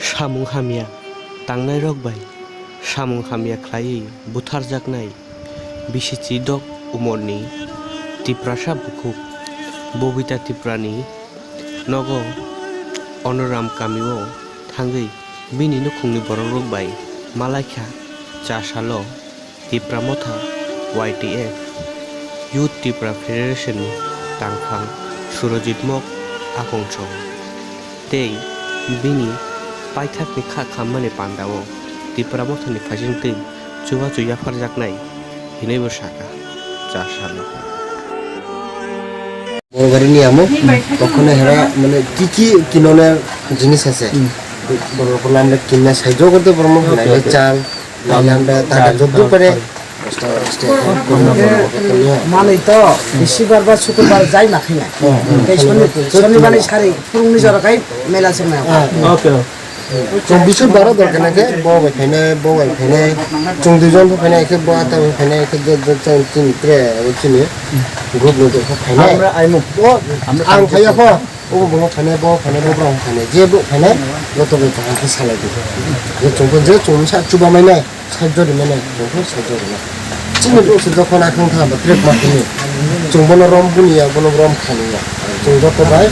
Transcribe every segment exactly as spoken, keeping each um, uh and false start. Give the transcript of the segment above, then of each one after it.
Samung hamya tangnairok bai samung hamya khlaiwi butharjaknai bisi chidok umorni Tiprasa bukhuk Bobita Tiprani nogo Onoram kamio thangwi bini nukhungni borokrok bai malaikha cha salo. Tipra Motha, Y T F, Youth Tipra Federation ni tangphang Surojit Mok Akongchong tei bini paithakni kha khammani pandao Tipra Mothani phaisingtwi chubachu yapharjaknai hinwibo sakha cha salo. Borok bari ni amo, tokone hera, mane, ki ki kinone jinis ase. Borok ko lamle kinna sai jogo de borok mo hinai le chal, lamle tata jodu pare. Manwi to bisibar ba sukurbar jai ma khaina. Tei soni, sonibar ni sari phurungni jora kai mela se ma. Chwng bisu baro dor khe nang khe bo bai phainai, bo bai phainai. Chwng duijon pho phainai, khe bo ata bai phainai, khe je, je, chwng chini tre abo chini group ni dor pho phainai. Amra aimuk. Bo ang phaiya pho, obo bo phainai, bo phainai, bo brang phainai. Je bo phainai, bo to bai kaham khe salai di. Je chwng pho, je chwng sa chuba mai nai. Side jodi mene, jongkho side jodi mene. Chini bwswk jokhon akhang tha ba trek ma hini. Chwng bono rom buni ya, bono rom khani ya. Chwng joto bai,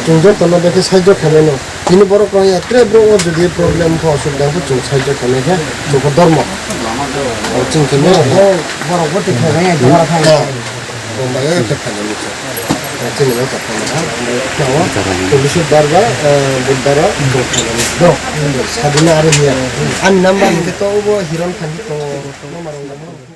chwng joto no bekhe side jodi khani no. Hini borok rong ya, tre bro o jodi problem kho, osuk dang kho, chwng side jodi khani khe, chwng kho dormo. O chwng khe no. Borok bo tikha ya, jora kha. Bombay o effect khainani se. Chini no khainani ha. Police darba, budara, do khainani. Do. Sadina are hiya. Ani number ni to bo hiron khan to.